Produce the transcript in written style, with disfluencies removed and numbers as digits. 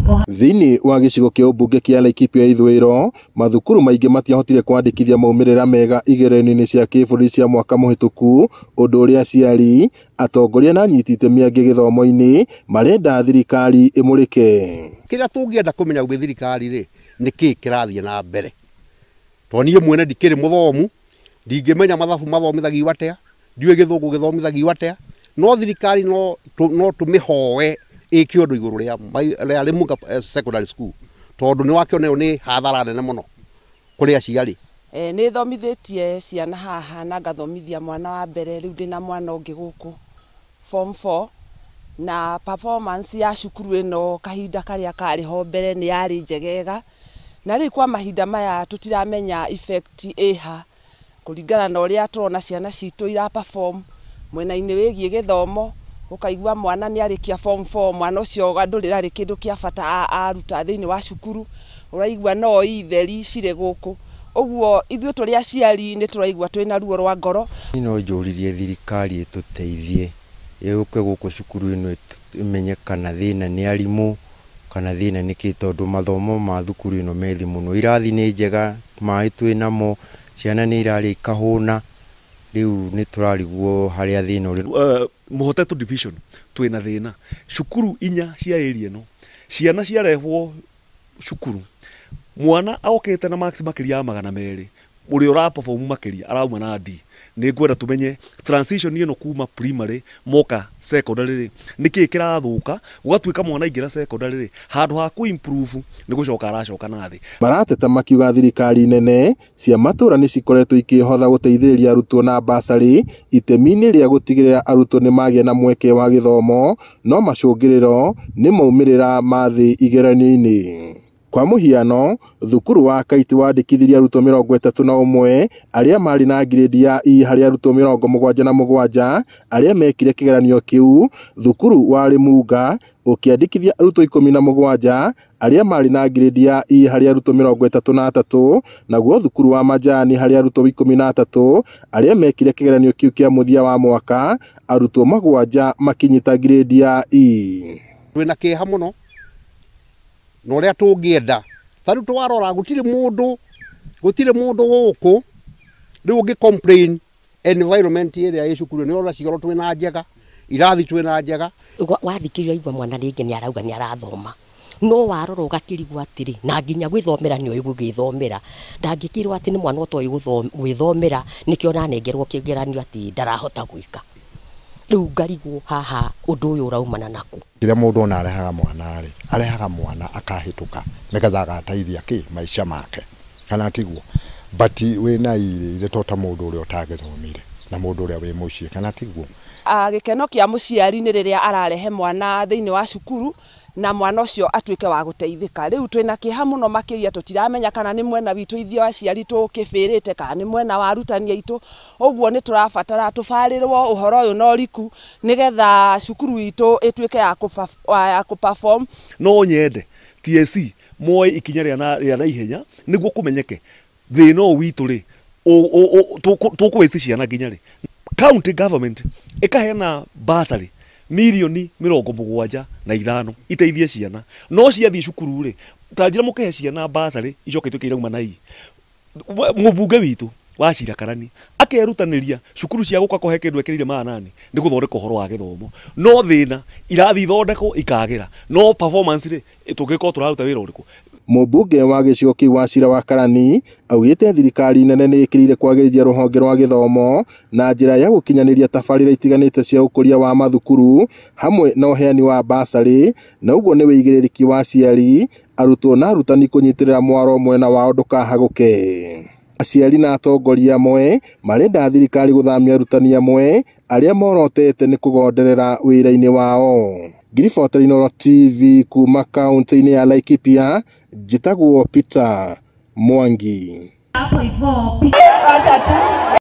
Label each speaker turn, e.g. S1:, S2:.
S1: Thĩinĩ wa gĩcigo kĩa ũmbunge kĩa Laikipia ya ithũĩro, mathukuru maingĩ matiahotire kwandĩkithia maumĩrĩra mega igeranio-inĩ cia kĩbũrũri cia mwaka mũhĩtũku, ũndũ ũrĩa aciari, atongoria na anyiti itemi angĩ gĩthomo-inĩ marenda thirikari ĩmũrĩke.
S2: Kĩrĩa tũngĩenda kũmenya gwĩ thirikari rĩ, nĩ kĩĩ kĩrathiĩ na mbere, tondũ niĩ mwene ndikĩrĩ mũthomu, ndingĩmenya mathabu mathomithagio atĩa, ndiũĩ gĩthũngũ gĩthomithagio atĩa, no thirikari no tũmĩhoe ĩke ũndũ igũrũ rĩa Rimunga Secondary School, tondũ nĩ wakĩona ĩyo nĩ hathara nene mũno kũrĩ aciari.
S3: Nĩ thomithĩtie ciana haha na ngathomithia mwana wa mbere, rĩu ndĩna mwana ũngĩ gũkũ form 4, na performance ya cukuru ĩno kahinda karĩa karĩ ho mbere nĩ yarĩ njegega, na rĩu kwa mahinda maya tũtiramenya effect ĩha kũringana na ũrĩa tũrona ciana citũ ira perform mwena-inĩ wĩgiĩ gĩthomo. Ũkaigua mwana nĩ arĩkia form 4, mwana ũcio ndũrĩ rarĩ kĩndũ kĩa bata aruta thĩinĩ wa cukuru, ũraigua no itheri cirĩ gũkũ. Ũguo ithuĩ tũrĩ aciari nĩ tũraigua twĩna ruo rwa ngoro.
S4: No njũririe thirikari ĩtũteithie, ĩũke gũkũ cukuru ĩno ĩmenye kana thĩna nĩ arimũ kana thĩna nĩ kĩ, tondũ mathomo ma thukuru ĩno me thĩ mũno. Irathi nĩ njega, maĩ twĩ namo, ciana nĩ irarĩa ikahũna, rĩu nĩ tũrarigwo harĩa thĩna ũrĩ.
S5: Muhoteto division twĩna thĩna, cukuru inya cia area ĩno ciana ciarehwo cukuru, mwana okĩte na marks makĩria ya 200, ũrĩa ũra perform makĩria arauma na D. Nĩ ngwenda tũmenye transition ĩno kuma primary moka secondary rĩ, nĩkĩĩ kĩrathũka gũgatuĩka mwana aingĩra secondary rĩ, handũ ha kũ improve nĩ gũcoka aracoka na thĩ.
S1: Marateta makiuga thirikari nene cia matũra nĩ cikoretwo ikĩhotha gũteithĩrĩria arutwo na basarĩ itemi-inĩ rĩa gũtigĩrĩra arutwo nĩ magĩa na mweke wa gĩthomo, no macũngĩrĩro nĩ maumĩrĩra ma thĩ igeranio-inĩ. Kwa mũhiano, thukuru wa Kaiti wandĩkithirie arutwo 31 arĩa marĩ na grade ya E harĩ arutwo 77 arĩa mekire kĩgeranio kĩu. Thukuru wa Rimunga ũkĩandĩkithia arutwo 17 arĩa marĩ na grade ya E harĩ arutwo 33, naguo thukuru wa Majani harĩ arutwo 13 arĩa mekire kĩgeranio kĩu kĩa mũthia wa mwaka, arutwo 7 makinyita grade ya E.
S2: Twĩna kĩeha mũno na ũrĩa tũngĩenda, ta rĩu twarora gũtirĩ mũndũ gũkũ rĩu ũngĩ complain environment ĩrĩa ĩ cukuru nĩ ũrona cigoro twĩna njega, irathi twĩna njega.
S6: Wathikĩrĩria igua mwana rĩngĩ nĩ arauga nĩ arathoma, no warora ũgakĩrigwo atĩrĩ, na nginya gwĩthomera nĩ oĩ gũgĩthomera, ndangĩkĩrwo atĩ nĩ mwana ũtoĩ gwĩthomera, nĩkĩo nanengerwo kĩgeranio atĩ ndarahota gwĩka. Rĩu ngarigwo haha ũndũ ũyũ ũraumana naku.
S7: Kĩrĩa mũndũ ona arehaga mwana rĩ, arehaga mwana akahĩtũka nĩgetha agateithia kĩ maica make, kana tiguo? But wĩna irĩ to ta mũndũ ũrĩa ũtangĩthomire na mũndũ ũrĩa wĩ mũciĩ, kana tiguo?
S3: Gĩkeno kĩa mũciari nĩ rĩrĩa ararehe mwana thĩinĩ wa cukuru na mwana ũcio atuĩke wa gũteithĩka. Rĩu twĩna kĩeha mũno makĩria, tũtiramenya kana nĩ mwena witũ ithuĩ aciari tũkĩbĩrĩte kana nĩ mwena wa arutani aitũ. Ũguo nĩ tũrabatara tũbarĩrwo ũhoro ũyũ na ũriku nĩgetha cukuru itũ ĩtuĩke ya kũ perform.
S5: No nyende TSC moe ikinya rĩa naihenya nĩguo kũmenyeke thĩna ũyũ witũ rĩ, tũkũwaste ciana nginya rĩ. County government ĩkaheana bursary mirioni 75 iteithie ciana, no ciathiĩ cukuru rĩ, ta njĩra mũkĩhe ciana bursary icoke ituĩke irauma na I. Mũmbunge witũ wa Cira Karani akerutanĩria cukuru cia gũka kũhe kĩndũ ekĩrĩire 800 nĩ gũthondeka ũhoro wa gĩthomo, no thĩna irathi ithondekwo ikagĩra, no performance rĩ, tũngĩkorwo tũraruta wĩra ũrĩkũ?
S1: Mũmbunge wa gĩcigo kĩu wa Cira wa Karani augĩte thirikari nene nĩ ĩkĩrĩire kwagĩrithia rũhonge rwa gĩthomo na njĩra ya gũkinyanĩria tabarĩra itiganĩte cia ũkũria wa mathukuru hamwe na ũheani wa basarĩ, na ũguo nĩ wĩigĩrĩrĩki wa aciari, arutwo na arutani kũnyitĩrĩra mwaro mwena wao ndũkahagũke. Aciari na atongoria amwe marenda thirikari gũthamia arutani amwe arĩa morotete nĩ kũgonderera wĩra-inĩ wao. Ngiribota Inooro TV kuma kaunti-inĩ ya Laikipia, njĩtagwo Peter Mwangi.